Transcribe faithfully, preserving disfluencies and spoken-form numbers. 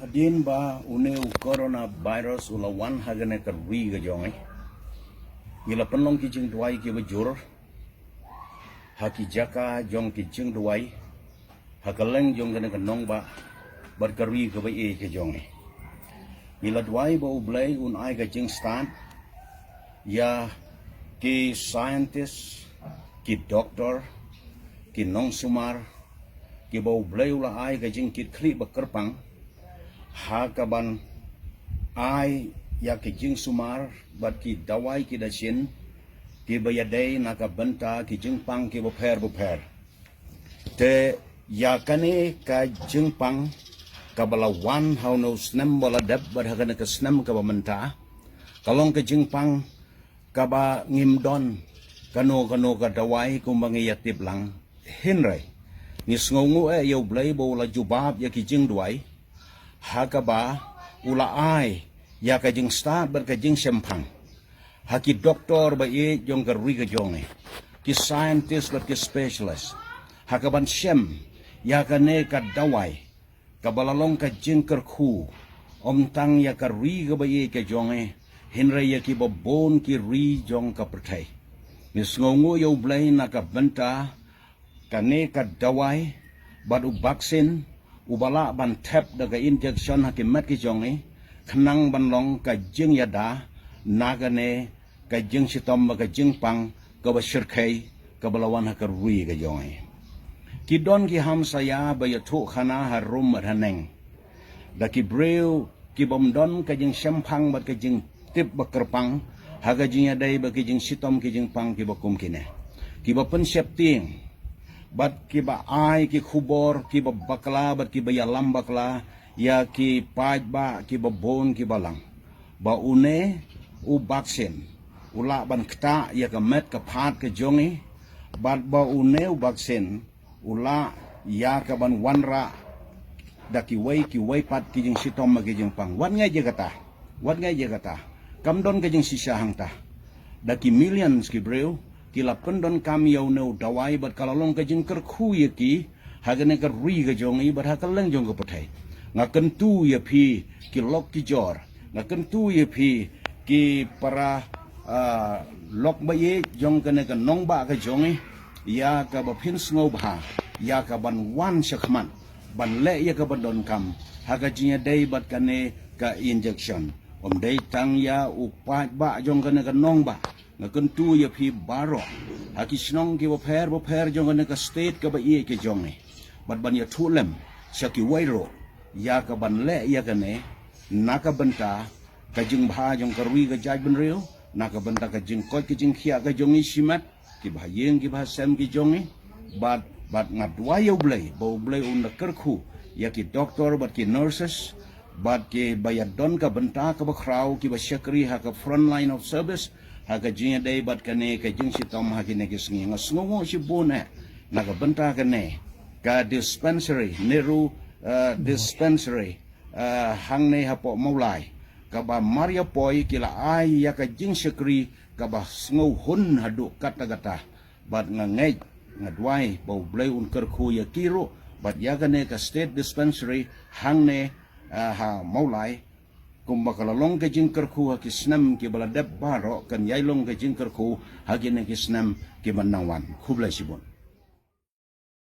Hadien ba une u coronavirus u la wan ha kane ka ri ka jong ngi, ngi la pynlong ki jingduwai kiba jur ha ki jaka jong ki jingduwai ha kylleng jong kane ka nongbah bad ka ri kaba ïeit ka jong ngi. Ngi la duwai ba U Blei un ai ka jingstad ïa ki scientist, ki doktor, ki nongsumar, kiba U Blei u la ai ka jingkitkhlieh ba kyrpang ha kaban ai ïa ki jingsumar bad ki dawai ki dashin kiba ïadei na ka bynta ki jingpang kiba pher ba pher. Te ïa kane ka jingpang kaba la wan ha une u snem ba la dep bad ha kane ka snem kaba mynta, ka long ka jingpang kaba ngim don kano kano ka dawai kumba ngi ïa tip lang. Hynrei ngi sngewnguh eh ïa U Blei ba u la jubab ïa ki jingduwai ha kaba u la ai ïa ka jingstad bad ka jingshemphang ha ki doktor ba ïeit jong ka ri ka jong ngi, ki scientist bad ki specialist, ha kaban shem ïa kane ka dawai kaba la long ka jingkyrkhu ym tang ïa ka ri kaba ïeit ka jong ngi, hynrei ïa kiba bun ki ri jong ka pyrthei. Ngi sngewnguh ïa U Blei na ka bynta kane ka dawai bad u vaccine uba lah ban thep da ka injection ha ki met ki jong ngi, khnang ban long ka jingïada na kane ka jingshitom bad ka jingpang kaba shyrkhei kaba la wan ha ka ri ka jong ngi. Ki don ki hamsaïa ba ïathuhkhana harum bad haneng da ki briew kibym don ka jingshemphang bad ka jingtip ba kyrpang ha ka jingïadei bad ki jingshitom ki jingpang kiba kum kine, kiba pynsheptieng bad kiba ai ki khubor kiba bakla bad kiba ïalam bakla ïa ki paidbah kiba bun kiba lang ba une u vaccine u lah ban ktah ïa ka met ka phad ka jong ngi, bad ba une u vaccine u lah ïa kaban wanrah da kiwei kiwei pat ki jingshitom bad ki jingpang. Wat ngeit ïa kata, wat ngeit ïa kata, kam don ka jingshisha hangta. Da ki millions ki briew ki la pyndonkam ïa une u dawai bad ka la long ka jingkyrkhu ïa ki ha kane ka ri ka jong ngi bad ha kylleng jong ka pyrthei. Nga kyntu ïa phi ki lok ki jor, nga kyntu ïa phi ki para, ah, lok ba ïeit jong kane ka nongbah ka jong ngi, ïa kaba phin sngewbha ïa kaban wan shakhmat ban leh ïa kaban donkam ha ka jingïadei bad kane ka injection. Ym dei tang ïa u paidbah jong kane ka nongbah, nga kyntu ïa phi baroh ha ki shnong kiba pher ba pher jong kane ka state kaba ïeit ka jong ngi, bad ban ïathuh lem sha kiwei ruh ïa kaban leh ïa kane na ka bynta ka jingbha jong ka ri ka jaitbynriew, na ka bynta ka jingkoit ka jingkhiah ka jong ngi shimet, kiba ha ïing kiba ha sem ki jong ngi. Bad, bad nga duwai ïa U Blei ba U Blei un da kyrkhu ïa ki doktor bad ki nurses bad kiba ïadon ka bynta kaba khraw kiba shakri ha ka front line of service ha ka jingïadei bad kane ka jingshitom ha kine ki sngi. Nga sngewnguh shibun eh na ka bynta kane ka dispensary, Nehru, eh, dispensary, eh, hangne hapoh Mawlai, kaba mar ïa poi ki la ai ïa ka jingshakri kaba sngewhun haduh katta katta. Bad nga ngeit, nga duwai ba U Blei un kyrkhu ïa ki ruh bad ïa kane ka state dispensary hangne, eh, ha Mawlai, kumba ka la long ka jingkyrkhu ha ki snem kiba la dep baroh, kan ïai long ka jingkyrkhu ha kine ki snem kiban nang wan. Khublei shibun.